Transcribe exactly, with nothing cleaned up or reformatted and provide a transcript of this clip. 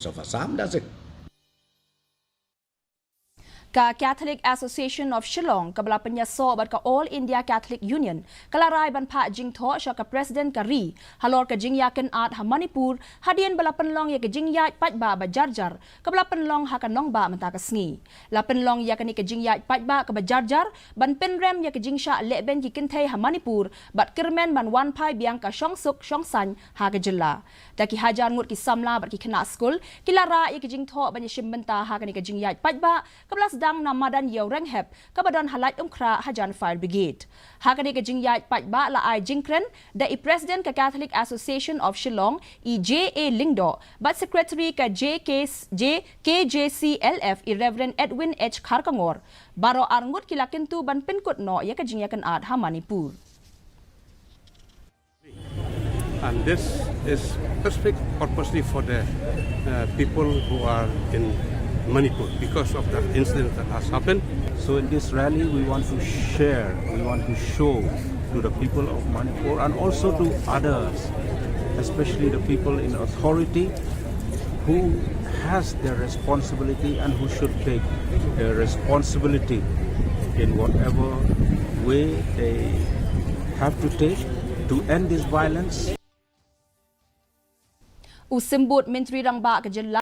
of Assam does it. Ka Catholic Association of Shillong, kaba la pynïasoh bad ka All India Catholic Union, ka la rai ban phah jingthoh sha ka President ka ri halor ka jingïakynad ha Manipur, hadien ba la pynlong ïa ka jingïaid paidbah ba jar jar kaba la pynlong ha ka nongbah mynta ka sngi. La pynlong ïa kane ka jingïaid paidbah kaba jar jar ban pynrem ïa ka jingshah lehbeiñ ki kynthei ha Manipur bad kyrmen ban wanphai biang ka shongsuk shongsaiñ ha ka jylla. Da ki hajar ngut ki samla bad ki khynnah skul ki la rah ïa ka jingthoh ban ïashim bynta ha kane ka jingïaid paidbah kaba la sdang na madan Ïew Renghep kaba don ha Laitumkhrah hajan Fire Brigade. Ha kane ka jingïaid paidbah la ai jingkren da i President ka Catholic Association of Shillong, i J A Lyngdoh, bad Secretary ka J K, J, K J C L F, i Reverend Edwin H Kharkongor. Baroh arngut ki la kyntu ban pynkut noh ïa ka jingïakynad ha Manipur. And this is specific purposely for the uh, people who are in Manipur because of the incident that has happened. So in this rally, we want to share, we want to show to the people of Manipur and also to others, especially the people in authority, who has their responsibility and who should take their responsibility in whatever way they have to take to end this violence. U Symbud Myntri Rangbah ka jylla